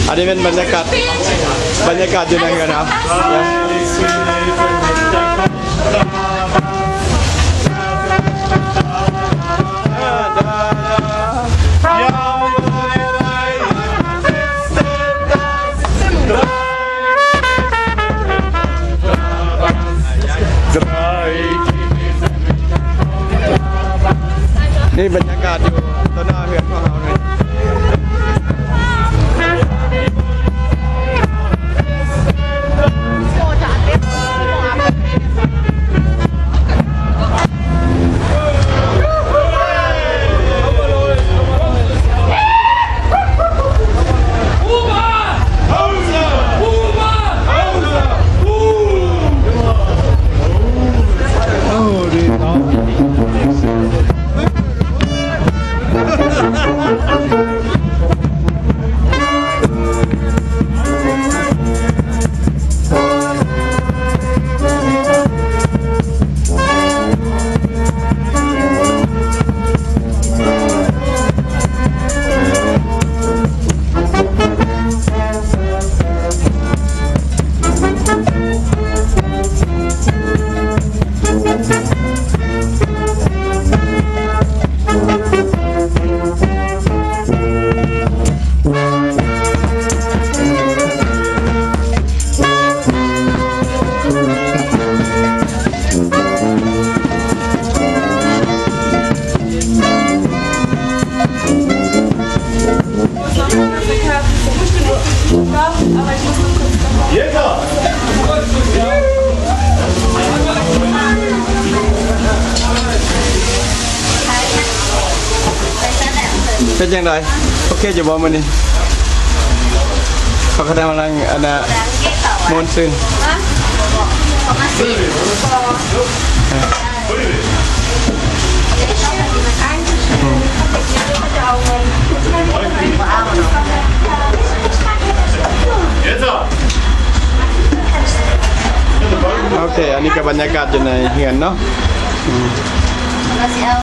ອັນນີ້ເປັນບັນຍາກາດ ບັນຍາກາດຢູ່ໃນເຮືອນເຮົາ. ນີ້ບັນຍາກາດຢູ່ຕໍ່ໜ້າເຮືອນຂອງເຮົານີ້. ເປັນຈັ່ງໃດ? ໂອເຄຢູ່ບໍ່ມື້ນີ້? ເຂົາກະໄດ້ມານັ່ງອັນນ່າ ມ່ວນຊື່ນ. ໂອເຄ ອັນນີ້ກະບັນຍາກາດຢູ່ໃນເຮືອນເນາະ.